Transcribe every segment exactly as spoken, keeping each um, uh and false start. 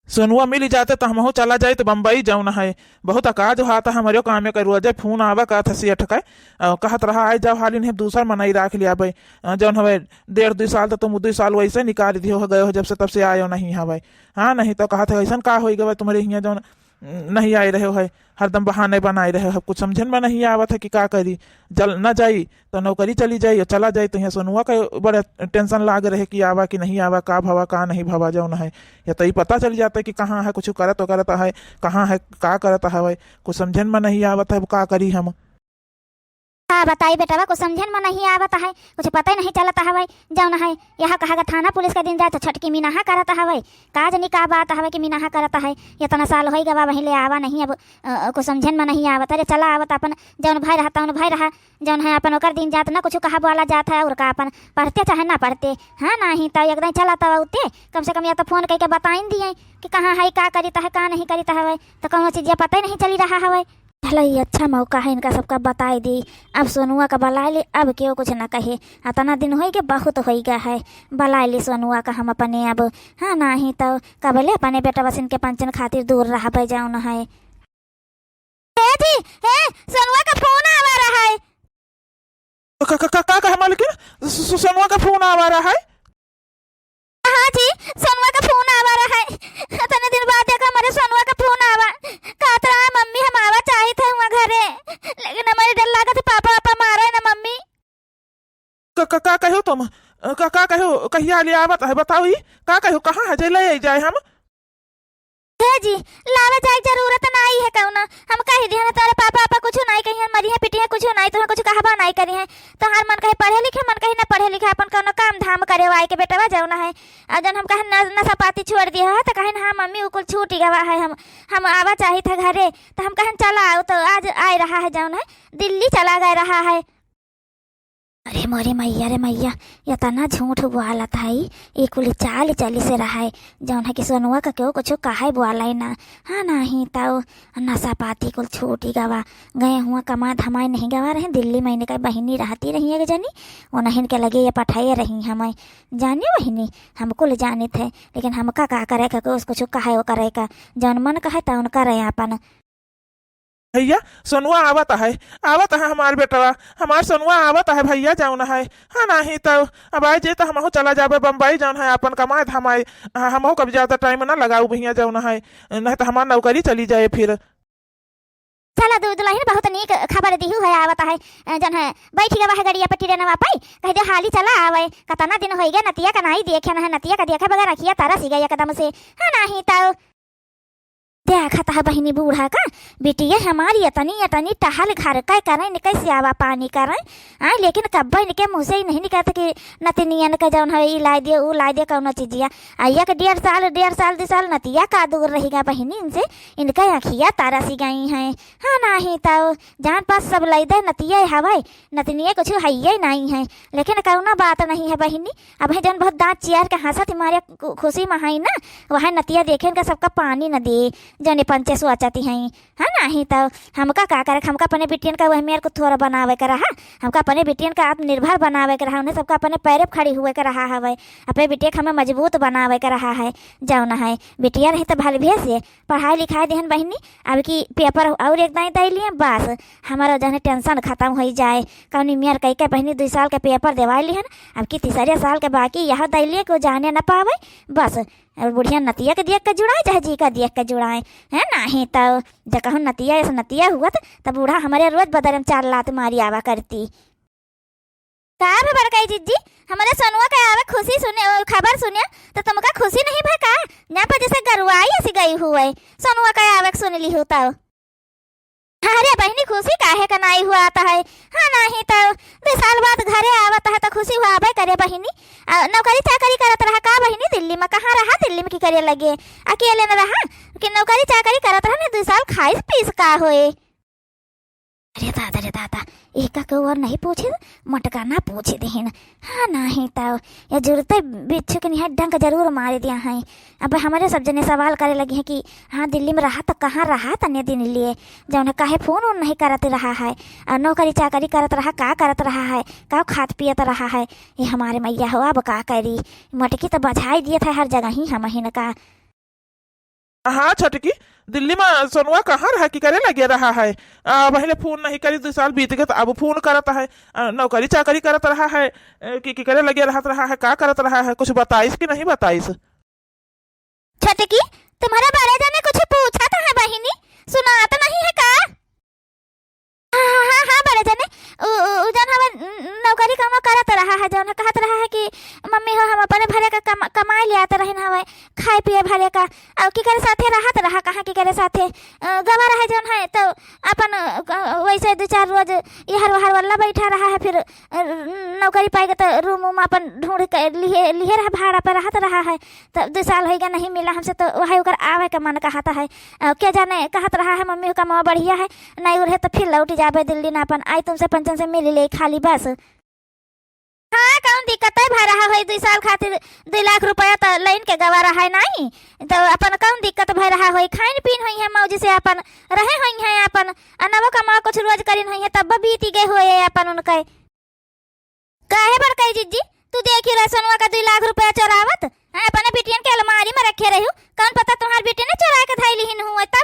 सोनुआ मिल जाते त हमहू चला जाइत बम्बई, जौन है। बहुत अकाज होत है हमरे कामे करुआ, जब फोन आवा कहत है सेठ के, अ, कहत रहा, "आइ जाओ हाली, नहीं दूसर मनई राख लिया भाई, अ, जौन हवे डेढ़ दुई साल त तुम दुई साल वैसे निकाल दियो हो, गयो हो जब से तब से आयो नहीं है भाई।" हाँ, नहीं तो कहत है, "ऐसन का होई गवा तुम्हरे हियाँ जौन नहीं आए रहे हो है, हरदम बहाने बनाए रहे हो, कुछ समझन में नहीं आवत है कि का करी, जल न जाई तो नौकरी चली जाई, और चला जाई तो यहाँ सोनुआ का बड़ा tension लाग रहे कि आवा कि नहीं आवा, का भवा का नहीं भवा जौन है, या तो ई पता चल जाता है कि कहाँ है, कुछ करत करत है, कहाँ है, का करत है, कुछ समझन में नहीं आवत है, अब का करी हम।" का बताई बेटवा, कुछ समझन में नहीं आवत है, कुछ पता ही नहीं चलत हवे। जौन है, यहाँ कहा गा थाना पुलिस के दिन जाए तो छटकी मिनाहा करत हवे। का जनी का बात हवे कि मिनाहा करत है, इतना साल होई गवा वहीं ले आवा नहीं, अब, अ, कुछ समझन में नहीं आवत। अरे चला आवत अपन, जौन भय रहा तौन भय रहा, जौन है अपन ओकर दिन जात ना कुछ कहा बोला जात है, और का अपन पढ़ते चाहे ना पढ़ते। हाँ, नहीं तो एकदम चला तब उते, कम से कम या तो फोन करके बताइन दिए कि कहाँ है, का करीत है, का नहीं करीत हवे, तो कौनो चीज पता ही नहीं चली रहा हवे। चलो, ये अच्छा मौका है, इनका सबका बताई दी। अब सोनुआ का बुलाए ले, अब केहू कुछ ना कहे। अतना दिन होई के बहुत होई गया है, बुलाए ले सोनुआ का हम अपने अब। हाँ, नाही तो कबले अपने बेटवा सिन के पंचन खातिर दूर रहबे जौन है। हे जी, हे, सोनुआ का फोन आवा रहा है। का, का, का, का कहे मालकिन? सो-, सो-, सोनुआ का फोन आवा रहा है? हाँ जी, सोनुआ का फोन आवा रहा है। तने दिन बाद देखा हमरे सोनुआ का फोन आवा। कहत रहा, "मम्मी, हम आवा चाहित है हुआँ घरे, लेकिन हमरे डर लागत है पापा, पापा मारे ना मम्मी।" का, का, का कहो तुम? का, का कहो? कहिया ले आवत है बताओ ही? का कहो? कहाँ है जे ले आई जाए हम? हे जी, लावे जाए के जरूरत नाई है कौनो। हम कह दिहन तोरे पापा, पापा कुछ नाई कहिहन, मरिहे पिटिहे कुछ नाई, तुहें कुछ कहबा नाई करिहे। तोहार मन कहे पढ़े लिखे, मन कहे ना पढ़े लिखे, अपन कौनो काम धाम करे वाई के बेटवा जौन है। और जौन हम कहे न-, नशा पाती छोड़ दिया है, तो कहे ना, "हाँ मम्मी, वो कुल छूट गवा है, हम, हम आवा चाहित है घरे।" तो हम कहे, "चला आओ," तो आज आए रहा है जौन है, दिल्ली चला गए रहा है। अरे मोरी मैया रे मैया, इतना झूठ बोलत है, ई कुल चाल चली से रहा है, जौन है कि सोनुआ का केहू कुछ कहे बोला ही ना। हाँ, नाही तौ नशा पाती कुल छूटी गवा, गए हुआ कमा धमाए नहीं गवा रहे, दिल्ली में इनका बहिनी रहती रही एक जनी, उन्हीं के लगे ये पठाए रही हमें, जाने बहिनी, हम कुल जानित है, लेकिन हमका का करे का, कुछ, कुछ कहे वो करे का, जौन मन कहे तौन करे आपन। भैया, सोनुआ आवत है, आवत है हमार बेटवा, हमार सोनुआ आवत है भैया, जौन है। हाँ, नाही तौ अब आए जे तो हमहू चला जाबे बम्बई, जौन है, आपन कमाए धमाए। हाँ, हमहू कब ज्यादा time ना लगाऊ भैया, जौन है, नहीं तो हमार नौकरी चली जाए फिर। चला दु-, दुलहिन बहुत नीक खबर दिहू है, आवत है, अ, जौन है, बैठ गवा है गड़िया पे ट्रेनवा पे, कह दे हाली चला आवे, कतना दिन होई गया नतिया का नाई देखे, ना है नतिया का देखे बगैर अखिया तरस गई एकदम से। हाँ, नाही तौ देखत है बहिनी बूढ़ा का, बिटिया हमारी अतनी, अतनी टहल घर का करें, इनके सेवा पानी करें, आय, लेकिन कब्बे इनके मुँह से ही नहीं निकलत कि नतिनियन का जौन है, ई लाई दे, ऊ लाई दे, कौनो चीजिया। आ एक डेढ़ साल, डेढ़ साल, दो साल नतिया का दूर रहिगा बहिनी इनसे, इनका अखिया तरसी गई हैं। हाँ, नाही तौ जान पास सब लाई दे, नतिया हवे, नतिनिया कुछ हइये नहीं है, लेकिन कौनो बात नहीं है बहिनी। अब है जौन बहुत दाँत चियार के हँसत मारे खु-, खुशी में है ना, वह नतिया देखे इनका सबका पानी न दे, जौने पंचे सोचती हैं। हाँ, नाही तौ हमका का करे, हमका अपने बिटियन का वह मेर को थोड़ा बनावे के रहा, हमका अपने बिटियन का आत्मनिर्भर बनावे के रहा, उन्हें सबका अपने पैरे पे खड़ी हुए के रहा हवे, अपने बिटिया के हमें मजबूत बनावे के रहा है, जौन है बिटिया रही तो भल भी से पढ़ाई लिखाई देहन बहिनी। अब की पेपर और एक दाई दे लिए, बस हमारा जौन है tension खतम होई जाए। कौनी मेर कई के बहिनी दुई साल के पेपर देवाई लिहन, अब की तीसरे साल के बाकी यह दे लिए को जाने न पावे, बस। और बुढ़िया नतिया के दिया के जुड़ाए, चाहे जी का दिया के जुड़ाए, है नाही तौ जब कहूँ नतिया ऐसे नतिया हुआ त, तब बूढ़ा हमारे रोज बदरम चार लात मारी आवा करती। का भे बड़काई जिज्जी, हमरे सोनुआ के आवे खुशी सुने, ओ, खबर सुने, तो तुमका खुशी नहीं भा का? ना पर जैसे गरुआई ऐसी गई हुए, सोनुआ के आवे के सुन ली हो तौ। अरे बहिनी, खुशी काहे का नाई हुआ आता है? हाँ, नाही तौ दो साल बाद घरे आवत है तो खुशी हुआ आवे करे बहिनी। आ, नौकरी चाकरी करत रहा का बहिनी दिल्ली में? कहाँ रहा दिल्ली में की करे लगे? अकेले न रहा कि नौकरी चाकरी करत रहा, नहीं दो साल खाइस पीस का होए? अरे दादा रे दादा, एका के और नहीं पूछे, मटका ना पूछे देहिन। हाँ, नाही तौ ये जुड़ते बिच्छू के निहार डंक जरूर मारे दिया है। अब हमारे सब जने सवाल करे लगी हैं कि हाँ, दिल्ली में रहा तो कहाँ रहा तने दिन लिए, जौन काहे फोन वोन नहीं करत रहा है, और नौकरी चाकरी करत रहा, का करत रहा है, का खात पियत रहा है। ये हमारे मैया हो, अब का करी, मटकी तो बझाई दिए थे हर जगह ही हम हिन का। हाँ छोटकी, दिल्ली मा सोनुआ कहाँ रहा, केकरे लगे रहा है? आ, पहिले फोन नहीं करी, दुइ साल बीत गए, त अब फोन करत है। आ, नौकरी चाकरी करत रहा है, ए, कि, केकरे लगे रहत रहा है, का करत रहा है, कुछ बताइस कि नहीं बताइस? छोटकी, तुम्हरे बड़े जने कुछ पूछत है बहिनी, सुनात नहीं है का? हाँ, हाँ, हाँ, हाँ, बड़े जने, उ, उ, उ जौन हवे, न-, नौकरी कउनो करत रहा है, जौन कहत रहा है कि मम्मी हो, हम अपने भरे का कम-, कमाई लियात रहिन हवे, खाए पिए भरे का, अउ केकरे साथे रहत रहा, कहाँ केकरे साथे, अ, गवा रहे जौन है, तो अपन, अ, क-, वैसे दुइ चार रोज इहर उहर वल्ला बैठा रहा है, फिर, अ, नौकरी पाएगा तो रूम वूम अपन ढूंढ के लिहे, लिहे रहा, भाड़ा पर रहत रहा है। तब दुइ साल होइगा नहीं मिला हमसे, तो वही ओकर आवे के मन कहत है। अ, के जाने, कहत रहा है, "मम्मी, कमवा बढ़िया है, नहीं उड़े तो फिर लौट जाबे दिल्ली ना, अपन आई तुमसे पंचन से मिल ले खाली बस।" हाँ, कौन दिक्कत है, भय रहा है दुइ साल खातिर दुइ लाख रुपया तो लाइन के गवा रहा है नहीं, तो अपन कौन दिक्कत भय रहा होई, खाइन पीन होइहैं मौज से, अपन रहे होइहैं, अपन अनवो कमवा कुछ रोज करिन होइहैं, तब बीती गए होए अपन उनके। काहे बड़कई जिज्जी, तू देखी रहे सोनुआ का दुइ लाख रुपया चोरावत? हाँ, अपने बिटियन के अलमारी में रखे रहिउ, कौन पता तुम्हार बिटियन ने चोरा के धई लिहिन हुए तब।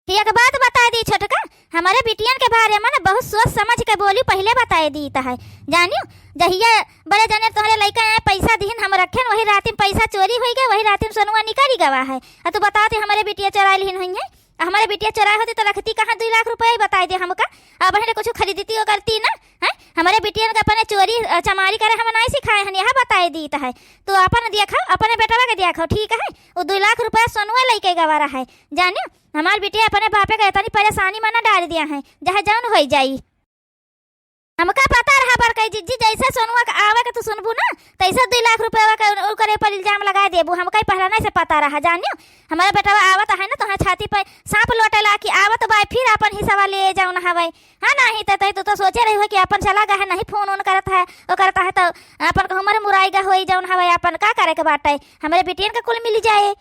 एक बात बताई दी छोटका, हमरे बिटियन के बारे में ना बहुत सोच समझ के बोली, पहिले बताई दीत है, जानियो, जहिया बड़े जने तुम्हरे लइका आए, पैसा दिहिन हम रखेन, वही रातिम पैसा चोरी होई गए, वही रातिम सोनुआ निकरी गवा है। आ तू बताओ ते हमरे बिटिया चोरा लिहिन हुई है, हमरे बिटिया चोराए होती तो रखती कहाँ दुइ लाख रुपया, ही बताई दे हमका। अब बहिन कुछ खरीदती वो करती ना, हैं? हमरे बिटियन का अपने चोरी, अ, चमारी करे हम नाई सिखाए हन, यह बताई दीत है। तो अपन देखा, अपने बेटवा के देखा, ठीक है? वो दुइ लाख रुपया सोनुआ लइके गवा रहा है, जानियो, हमार बिटिया अपने बापे के इतनी परेशानी में ना डाल दिया है, चाहे जौन होई जाई। हमका पता रहा बड़कई जिज्जी, जैसे सोनुआ के आवे के तू सुनबू ना, तैसे दुइ लाख रुपया के उन-, ओकरे पर इल्जाम लगाए देबू। हमका ही पहला नहीं से पता रहा, जानियो। हमारा बेटवा आवत है ना, तोहरे छाती पर सांप लोटे ला कि आवत बा, फिर अपन हिस्सा ले जाओ ना हवे। हाँ, नहीं तो, तो, तू तो सोचे रही हो कि अपन चला गया है, नहीं फोन ओन करत है, वो करता है, तो अपन कहूँ मर मुराई गा होई जाओ ना हवे, अपन का करे के बाटे, हमरे बिटियन के कुल मिल जाए।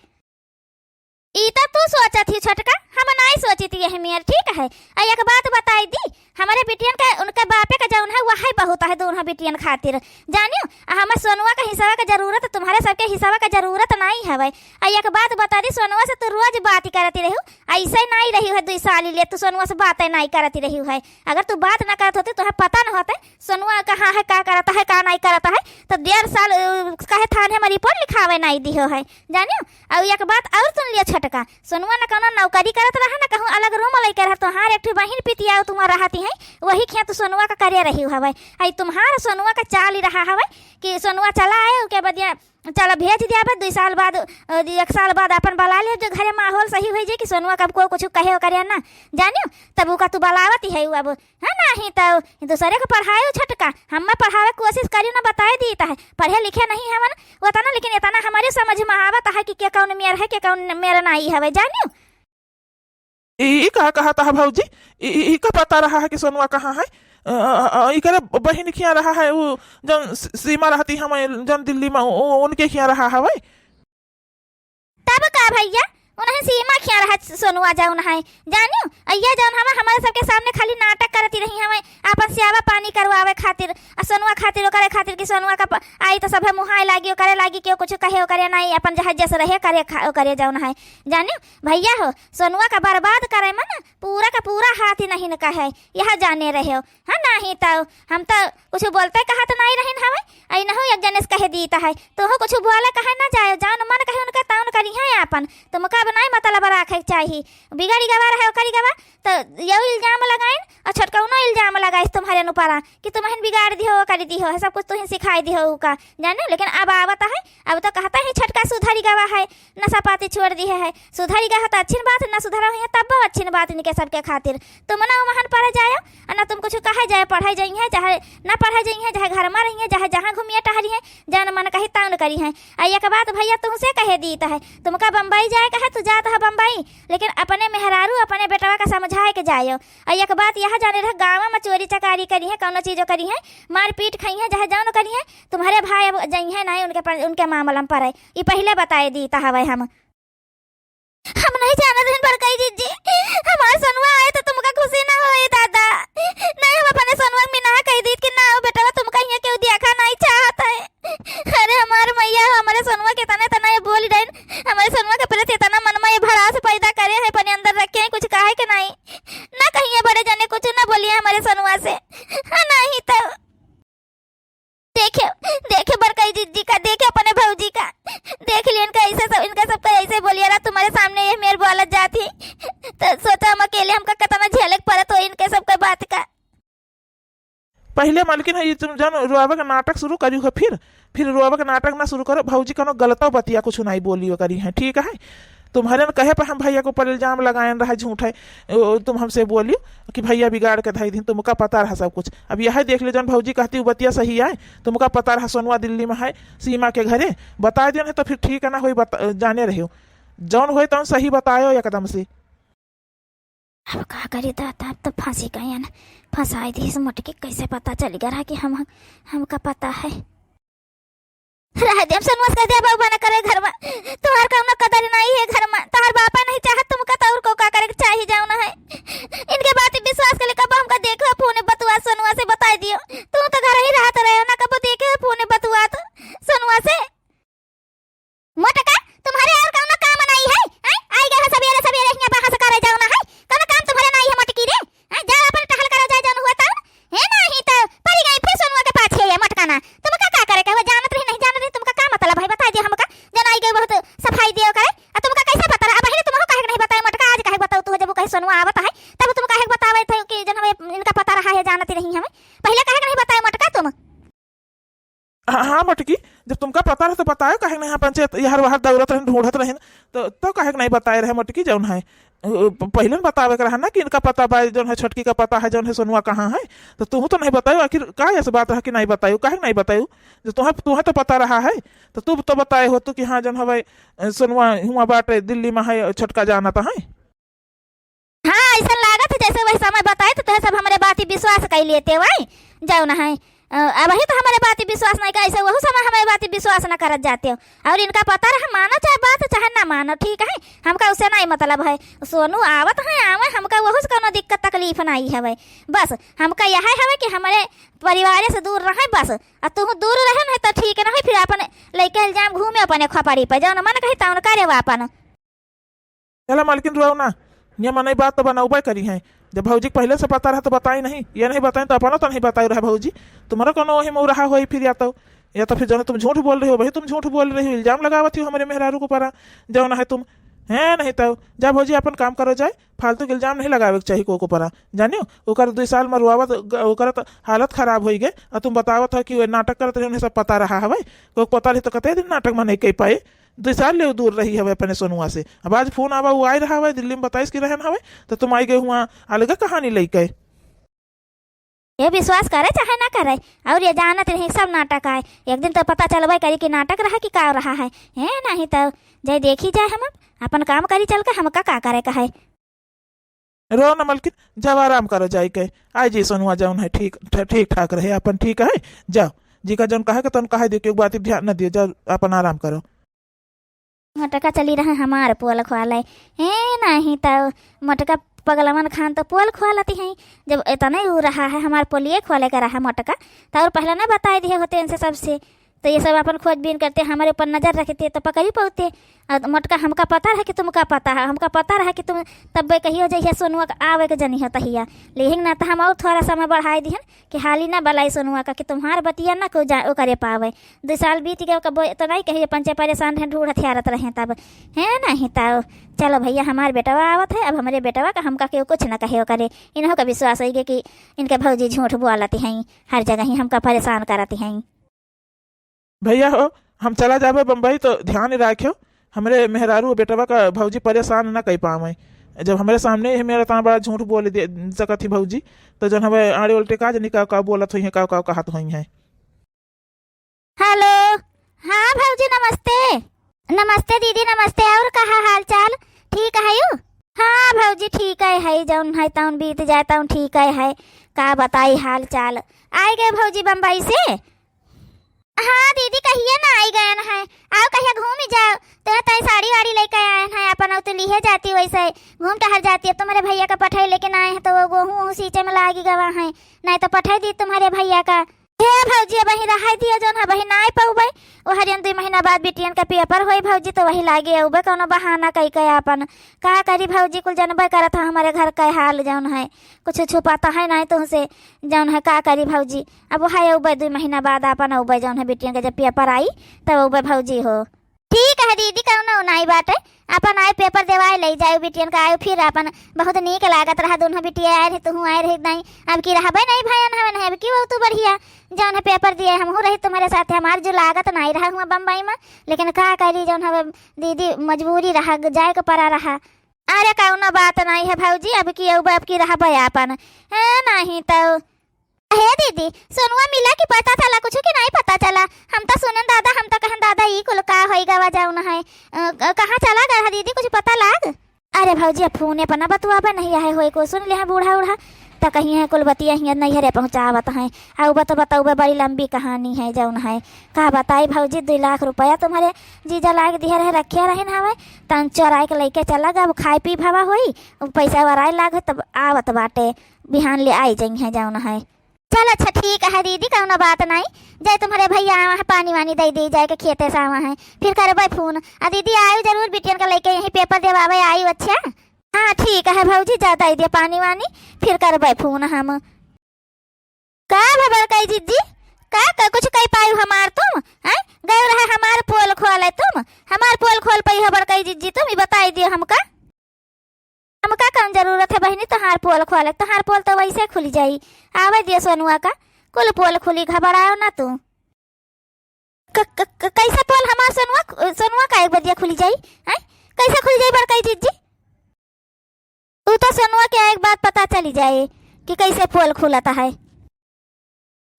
ई त तू सोचत ही छोटका, हम नाई सोचित यही मेर, ठीक है। आ एक बात बताई दी, हमरे बिटियन के, उनके बापे के जौन है, वही बहुत है दोनों बिटियन खातिर, जानियो। आ हमर सोनुआ के हिस्सा के जरूरत, तुम्हरे सबके हिस्सा के जरूरत नाई हवे। आ एक बात बता दी, सोनुआ से तू रोज बात करती रही, ऐसे नाई रही है, दुइ साल ले तू सोनुआ से बातें नाई करती रही है। अगर तू बात ना करत होती, तुहे पता न होते, सोनुआ कहाँ है, का करता है, का नहीं करता है, तो डेढ़ साल, अ, कहे थाने में रिपोर्ट लिखावे नहीं दिहो है, जानियो। और एक बात और सुन लियो छोटका, सोनुआ न कौनो नौकरी करत रहा, न कहूँ अलग रूम लेके रहा, तोहार एक ठो बहिन पितिया तुम्हार रहती है, वही खेत सोनुआ का करे रही हवे। आई तुम्हार सोनुआ का चाल ही रहा हवे कि सोनुआ चला आए, ओके बदिया चला भेज दिया बा, दुई साल बाद, अ, एक साल बाद अपन बला ले, जो घरे माहौल सही हो जाए कि सोनुआ कब को कुछ कहे करे ना, जानियो, तब ओका तू बलावत ही है अब। हाँ, नाही तो दूसरे को पढ़ाए छोटका, हम्मे पढ़ावे के कोशिश करी ना, बताए दीत है, पढ़े लिखे नहीं हवन, वो तना, लेकिन इतना हमारे समझ में आवत है कि के कौन मेर है, के कौन मेर नाई हवे, जानियो। ई, ई का कहत है भौजी? ई, ई, ई का पता रहा है कि सोनुआ कहाँ है? अ, अ, अ, इकरे बहिन खिया रहा है, उ जौन स-, सीमा रहती हमें, जौन दिल्ली में, उ, उ, उनके खिया रहा हवे। तब का भैया, उन्हें सीमा खिया रहा स-, सोनुआ जौन है, जानियो? अइया जौन हमें हमारे सबके सामने खाली नाटक करती रही हमें, आपन सेवा पानी करवावे खातिर, आ सोनुआ खातिर, ओकरे खातिर कि सोनुआ का प-, आई तो सभे मुहाए लागी, ओकरे लागी, केहू कुछ कहे, ओकरे नाई, अपन जहाँ जस रहे, करे खा-, ओकरे जौन है, जानियो? भैया हो, सोनुआ का बर्बाद करे में ना पूरा का पूरा हाथ ही नहीं न कहे, यह जाने रहे हो। हाँ, नहीं तो हम तो कुछ बोलते कहत नहीं रहिन हवे, आई नहु एक जने से कहे दीत है, तोहू कुछ बोले कहे ना जाए, जौन मन कहे उनके तौन करी है आपन, तुमका अब नहीं मतलब रखे के चाही। बिगड़ी गवा रहे ओकरी गवा, तो यहू इल्जाम लगाइन और छोटकौनो इल्जाम लगाइस तुम्हारे ऊपर कि तुमहिन बिगाड़ दिहो, करी दिहो, है सब कुछ तुहिन सिखाई दिहो उका, जाने। लेकिन अब आवत है, अब तो कहता है छोटका सुधरी गवा है, नशा पाती छोड़ दिहे है, सुधरी गवा है तो अच्छी बात, ना सुधरा हुई है तब अच्छी बात इनके सबके खातिर। तुम ना वहन पढ़े जायो, और ना तुम कुछ कहे जाए, पढ़े जाई है, चाहे ना पढ़े जाई है, चाहे घर में रही है, चाहे जहाँ घूमिए टहरी है, जौन मन कही तौन करी है। आ एक बात भैया तुमसे कहे दीत है, तुमका बम्बई जाए कहे, तू जात है बम्बई, लेकिन अपने मेहरारू, अपने बेटवा का समझाए के जायो। आ एक बात यह जाने रह, गाँव में चोरी चकारी करी है, कौनो चीजों करी है, मारपीट खाई है, चाहे जौन करी है, तुम्हारे भाई अब जइहे नहीं उनके पर, उनके मामला में पड़े। ई पहिले बताए दीत हवे हम। हम नहीं जानत रहन बड़कई जिज्जी, हमार सोनुआ आए तो तुमका खुशी ना होई दादा। नहीं, हम अपने सोनुआ के मिनाह कह दीत कि ना हो बेटवा, तुमका हियाँ केहू देखा नहीं चाहत है। अरे हमार मैया, हमारे सोनुआ के तने तना ये बोल रहे, हमारे सोनुआ के पहले से इतना सबका ऐसे बोलिया रहा, तुम्हारे सामने ये मेर बोलत जाती, तो सोचा हम अकेले हमका कितना झेले के पड़त हो इनके सबके बात का। पहिले मलकिन है, ये तुम जौन रोआवे के नाटक शुरू करियो है, फिर, फिर रोआवे के नाटक ना शुरू करो। भौजी कौनो गलतो बतिया कुछ नहीं बोलियो करी है, ठीक है? तुम्हारे न कहे पर हम भैया के ऊपर इल्जाम लगायन रहा, झूठ है, ओ, तुम हमसे बोलियो कि भैया बिगाड़ के धई दिन, तुमका पता रहा सब कुछ। अब यह देख लो, जौन भौजी कहती वो बतिया सही है, तुमका पता रहा सोनुआ दिल्ली में है, सीमा के घरे, बताए देन है तो फिर ठीक है ना होई, बता, जाने रहियो, जौन होई तौन सही बतायो एकदम से। अब का करी दादा, अब तो फंसी गयन, फंसाई दिहिस मोटकी, कैसे पता चल गया रहा कि हम, हमका पता है। रह दे, हम सोनुआ से कह दे, अब ना करे घर में, तुम्हार कौनो कदर नहीं है घर में, तुम्हार बापा नहीं चाहत तुमका तो और को का करे के चाही जौन है। इनके बात पे विश्वास कर ले, कब हमका देखे हो फोन बतुआ सोनुआ से बताई दियो, तू तो घर ही रहत रहे हो ना, कब देखे हो फोन बतुआ तो सोनुआ से। मोटका, तुम्हारे और कौनो काम नहीं है? हैं? आई गए हो सबेरे सबेरे हियां बहस करे जौन है। कौनो काम तुम्हारे नहीं है मोटकी रे? हैं? जाओ अपन टहल करो जाए जौन हुआ तौन। हे नहीं तो पड़ी गई फिर सोनुआ के पाछे ये मोटका ना। तुमका का करे के हो? जानत रही नहीं जानत रही, तुमका का मतलब है? बताई दियो हमका। जौन आई गए बहुत सफाई दियो करे। आ तुमका कैसे पता रहा? अब पहले तुमको काहे के नहीं बताए मोटका, आज काहे के बताओ तू जब वो कहे सोनुआ आवत है, तब तुम काहे के बतावे थे कि जौन हमें इनका पता रहा है, जानत ही रही हमें। पहले काहे के नहीं बताए मोटका तुम? हाँ, हाँ, मोटकी, जब तुमका पता रहे तो बतायो, काहे नहीं? हाँ, पंचायत, यहर वहर दौड़त रहेन, ढूंढत रहेन, तो, तो काहे के नहीं बताए रहे, मोटकी, जौन है, अ, प-, पहिले न बतावे के रहा ना कि इनका पता बा, जौन है, छोटकी का पता है, जौन है, सोनुआ कहाँ है, तो तू तो नहीं बतायो, आखिर का ऐसे बात रहा कि नहीं बतायो, काहे के नहीं बतायो? जो तुहे, तुहे तो पता रहा है, तो तू तो बताए हो तू कि हाँ, जौन हवे, अ, सोनुआ हुआ बाटे, दिल्ली में है, छोटका जानत है। हाँ, ऐसा लागत है जैसे वही समय बताए तो तुहे सब हमरे बात ही विश्वास कर लेते हो, आई? जौन है, अ, अब ही तो हमरे बात ही विश्वास नहीं कर, ऐसे वहू समय हमरे बात ही विश्वास न करत जाते हो। और इनका पता रहा, मानो चाहे बात, चाहे ना मानो, ठीक है, हमका उससे नहीं मतलब है। सोनू आवत है, आवे, हमका वहू से कोनो दिक्कत तकलीफ नहीं हवे। बस हमका यह हवे कि हमरे परिवार से दूर रहे बस, और तू दूर रहे नहीं तो ठीक नहीं, फिर अपन लेके इल्जाम घूमे अपने खोपड़ी पे, जौन मन कही तौन करे वो अपन। चला मालकिन, रोआओ ना, ये मनई बात तो बनौबे करी है। जब भौजी के पहले से पता रहा तो बताई नहीं, ये नहीं बताई तो अपनो तो नहीं बताई रहा भौजी। तुम्हारा कोनो वही मऊ रहा होई फिर, या तो, या तो फिर जौन तुम झूठ बोल रही हो, वही तुम झूठ बोल रही हो, इल्जाम लगावत हो हमरे मेहरारू के ऊपर, जौन है तुम, हैं? नहीं तो जा भौजी अपन काम करो जाए, फालतू के इल्जाम नहीं लगावे के चाही को, को ऊपर, जानियो। ओकर दुई साल में रोआवत, ग-, ओकर तो हालत खराब होई गए, और तुम बतावत हो कि वो नाटक करत रहे, उन्हें सब पता रहा हवे, को पता रही तो कते दिन नाटक में नहीं कह पाए। दुई साल ले उ दूर रही हवे अपने सोनुआ से। अब आज फोन आवा, उ आए रहा हवे, दिल्ली में बताइस कि रहन हवे, तो तुम आई गए हुआ अलग कहानी लेके। ये विश्वास करे चाहे ना करे, और ये जानत रही सब नाटक आए। एक दिन तो पता चलबे करी कि नाटक रहा कि का रहा है। हैं, नहीं तो जय देखी जाए हम, अपन काम करी चल के, हमका का करे का है। रो न मलकिन, जाओ आराम करो जाई के। आई जी सोनुआ जौन है ठीक, ठ-, ठीक ठाक रहे अपन, ठीक है। जाओ, जी का जौन कहे के तौन कहे दियो, क्यों बात ध्यान न दियो, जाओ अपन आराम करो। मोटका चली रहे हमार पोल खोले। ए, नहीं तो मोटका पगलवन खान तो पोल खोलती हैं। जब इतना ही उ रहा है, हमार पोलिए खोले का रहा मोटका, तो और पहले ना बताए दिए होते इनसे सबसे। तो ये सब अपन खोजबीन करते, हमारे ऊपर नजर रखते तो पकड़ी पौते। और मोटका हमका पता रहा कि तुमका पता है, हमका पता रहा कि तुम तब्बे कहियो जइहे सोनुआ का आवे के जनी हो तहिया। लेकिन ना तो हम और थोड़ा समय बढ़ाए दिहन कि हाली ना बलाई सोनुआ का कि तुम्हार बतिया ना कोई जा-, ओ करे पावे। दो साल बीत गए, कबो तो नहीं कहियो पंचे परेशान हैं, ढूंढ हथियारत रहे तब। हैं नहीं तो चलो भैया, हमार बेटवा आवत है, अब हमरे बेटवा का हमका केहू कुछ ना कहे करे। इन्हों का विश्वास होइगे कि इनके भौजी झूठ बोलती हैं, हर जगह ही हमका परेशान करती हैं। भैया हो, हम चला जाबे बम्बई तो ध्यान राख्यो, हमरे मेहरारू बेटवा का भौजी परेशान ना कर पावे। जब हमरे सामने ही मेरा इतना बड़ा झूठ बोल दे सकत ही भौजी, तो जन हमें आड़े उल्टे का जनी का, का बोलत होई हैं, का, का कहत होई हैं। हेलो, हाँ भौजी नमस्ते। नमस्ते दीदी नमस्ते, और कहा हाल चाल, ठीक है यू? हाँ भौजी ठीक है, है जौन है तौन बीत जाए तौन ठीक है, है का बताई हाल चाल। आए गए भौजी बम्बई से? हाँ दीदी, कहिए ना आई गयन है, आओ कहिया घूमी जाओ। तो तय साड़ी वाड़ी लेके आयन है अपन, तो लिहे जाती वैसे घूम टहर जाती। अब तुम्हारे भैया का पठाई लेके ना आए हैं तो वो गोहूँ वहूँ सींचे में लागी गवा है, नहीं तो पठाई दी तुम्हारे भैया का। हे भौजी, अब वही रहाई दियो जौन है, वही ना आई पौबे। वो हरियन दो महीना बाद बिटियन का पेपर होई भौजी, तो वही लागे अउबे कौनो बहाना कई के अपन। का करी भौजी, कुल जनबे करत है हमारे घर का हाल जौन है, कुछ छुपाता है नहीं तुमसे जौन है, का करी भौजी। अब वह अउबे दो महीना बाद अपन अउबे जौन है, बिटियन के जब पेपर आई तब अउबे भौजी हो। ठीक है दीदी, कउनो नाई बाटे, आपन आए पेपर देवाए लइ जाए बिटियन का, आए फिर आपन। बहुत नीक लागत रहा, दुन्हो बिटिया आए रहे, तुहूँ आए रहे, नाई अब की रहबे नाई भयन हवे, नाई अब की हो तू बढ़िया, जौन है पेपर दिए हमहूँ रही तुम्हरे साथे, हमार जो लागत नाई रहा हुआ बम्बई में, लेकिन का करी, जौन हवे दीदी मजबूरी रहा, जाए के पड़ा रहा। अरे कउनो बात नाई है भौजी, अब की अउबे, अब की रहबे आपन। ए, नाहीं तो। हे दीदी, सोनुआ मिला कि पता चला कुछ कि नाई पता चला? हम तो सुनन दादा, हम तो कहन दादा ई कुल का होई गवा जौन है। अ, अ, कहाँ चला गया है दीदी, कुछ पता लाग? अरे भौजी, अब फोने पर ना बतुआबे, नहीं आहे होई को सुन ले है बूढ़ा उढ़ा, त कहीं है कुल बतिया हियाँ नैहरे पहुँचावत हैं। अउबे तो बतउबे, बड़ी लंबी कहानी है जौन है। का बताई भौजी, दुई लाख रुपया तुम्हरे जीजा लाग दिहे रहे, रखे रहिन हवे, तन चोराई के लइके चला गब, खाए पी भवा होई, उ पैसा वराए लाग तब आवत बाटे, बिहान ले आई जइहें जौन है। चल अच्छा ठीक है दीदी, कउनो बात नाई, जाए तुम्हरे भैया आवा है, पानी वानी दइ दे जाए के खेते से आवा है, फिर करबे फोन। आ दीदी आयु जरूर बिटियन का लइके यहीं पेपर देवावे आयु, अच्छा? हाँ ठीक है भौजी, जा दइ दे पानी वानी, फिर करबे फोन हम। का भा बड़कई जिज्जी, का, का कुछ कइ पायु हमार तुम? हैं? गयो रहा हमार पोल खोले तुम, हमार पोल खोल पाई हो बड़कई जिज्जी तुम, ई बताई दियो हमका। हमका कौन जरूरत है बहिनी तोहार पोल खोले, तोहार पोल तो वैसे खुली जाई। आवे दियो सोनुआ का, कुल पोल खुली, घबराओ ना तू। क-, क-, क-, कैसे पोल हमार सोनुआ, सोनुआ का एक बदिया खुली जाई? हैं? कैसे खुली जाई बड़कई जिज्जी? तू तो सोनुआ के एक बात पता चली जाए कि कैसे पोल खुलता है।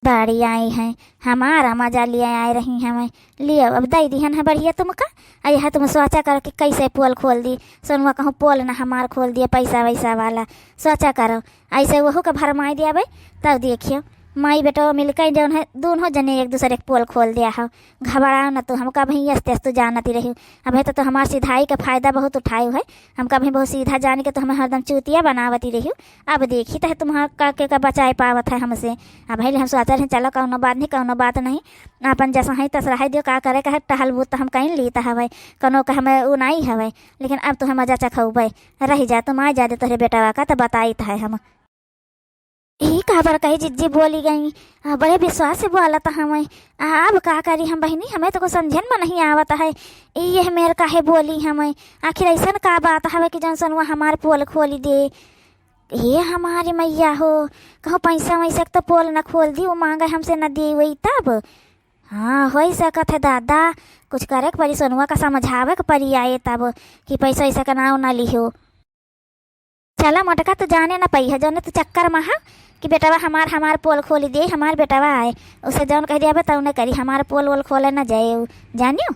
बड़ी आई हैं, हमारा मजा लिए आए रही हैं। मैं, लियो, अब दइ दिहन है बढ़िया तुमका। आ यह तुम सोचा करो कि कैसे पोल खोल दी। सोनुआ कहूँ पोल ना हमार खोल दिए, पैसा वैसा वाला। सोचा करो, ऐसे वहू के भरमाई दिया बे, तब देखियो, माई बेटवा मिलके जौन है, दोनों जने एक दूसरे के पोल खोल दिया हो। घबराओ ना तू, हमका भाई यस तेस तू जानती रही। अब है तो, तो हमार सीधाई का फायदा बहुत उठायु है। हमका भाई बहुत सीधा जान के तो हमें हरदम चूतिया बनावती रही। अब देखी तो है तुम्हार का, के का बचाए पावत है हमसे। अब है हम सोचल हैं, चलो कौनो बात नहीं, कौनो बात नहीं, अपन जैसा है तस रहे दियो, का करे का है, टहल बूत तो हम कहीं लीत हवे, कौनो का हमें उ नहीं हवे, लेकिन अब तुम्हें मजा चखौबे। रह जा, तुम आ जा दे तोहरे बेटवा का, तो बताइत है हम। ई का बड़कई जिज्जी बोली गई, आ, बड़े विश्वास से बोलत हमें। आ, अब का करी हम बहिनी, हमें तो कुछ समझन में नहीं आवत है। ई यह मेर काहे बोली हमें, आखिर ऐसन का बात हवे कि जौन सोनुआ हमार पोल खोली दे? हे हमारी मैया हो, कहूँ पैसा वैसा के तो पोल न खोल दी, वो मांगे हमसे न दी वही तब। हाँ, होई सकत है दादा, कुछ करे के परी, सोनुआ का समझावे के परी आए तब कि पैसा वैसा के नाव न लिहो। चला मोटका, तू जाने न पइहा, जौने तू चक्कर महा कि बेटवा हमार, हमार पोल खोली दे, हमार बेटवा आए, उसे जौन कह दिया बे तौने करी, हमार पोल वोल खोले न जाए उ, जानियो।